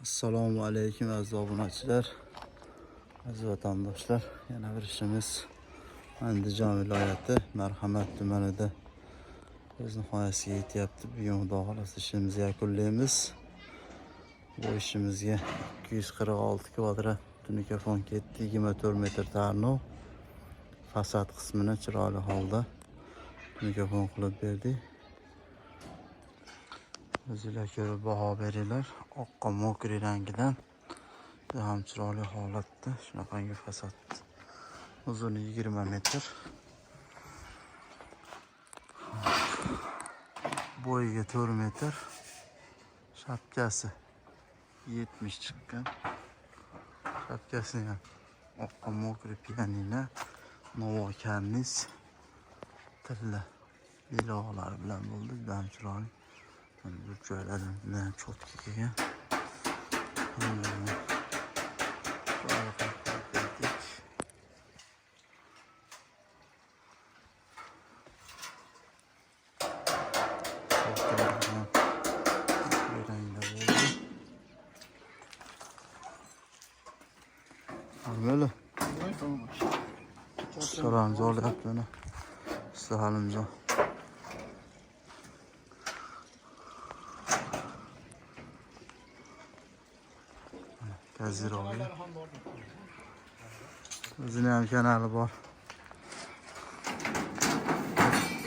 Assalomu alaykum aziz obunachilar, aziz vatandoshlar. Yana bir ishimiz Andijon viloyati Marhamat tumanida o'z nihoyasiga yetyapti. Bugun Xudo xohlasa ishimizni yakunlaymiz. Bu ishimizga 246 kvadrat tunuka ketdi, 24 metr tarnov. Fasad qismini chiroyli holda tunuka qilib berdik. O'zinglar ko'rib baho beringlar. Oqqa mokri rangidan juda ham chiroyli holatda shunaqangi fasad. Uzuni 20 metr. Bo'yiga 4 metr. Shapkasi 70 chiqqan. Shapkasi ham oqqa mokri pianino, Novo karniz, tilla beloqlari bilan bo'ldi. Juda ham chiroyli. Mana bu joylari juda ham cho'tka kelgan. Hammalarni chiroyli qilib qo'yib berdik. Shapkalari ham mokri rangda bo'ldi. Böyle. Ustalarimiz olyapti mana. Usta Halimjon. Mana Kaziroviga. O'zini ham kanali bor.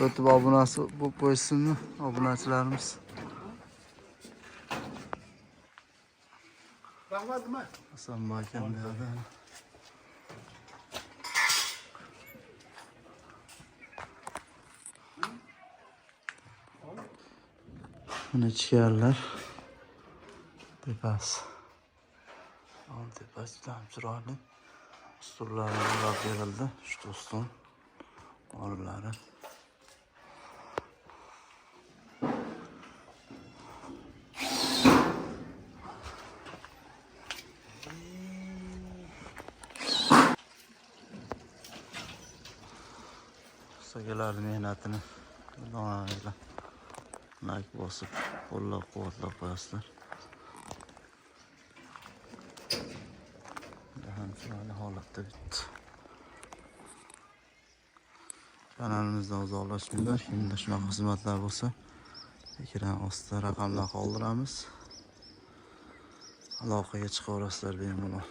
O'tib obunasi bo'lib qo'ysinmi obunachilarimiz. Rahmat nima? Hasan akam bu yerda. Mana ichkarilar. Tepasi. Old tepasi juda ham chiroyli. Ustunlari ulab berildi. Uchta ustun. O'rinlari. Ustalar mehnatini doim like bosib qo'llab-quvvatlab qo'yasizlar. Juda ham chiroyli holatda bitdi. Kanalimizdan uzoqlashmanglar. Kimda shunaqa xizmatlar bo'lsa, ekran ostida raqamlar qoldiramiz. Aloqaga chiqaverasizlar bemalol.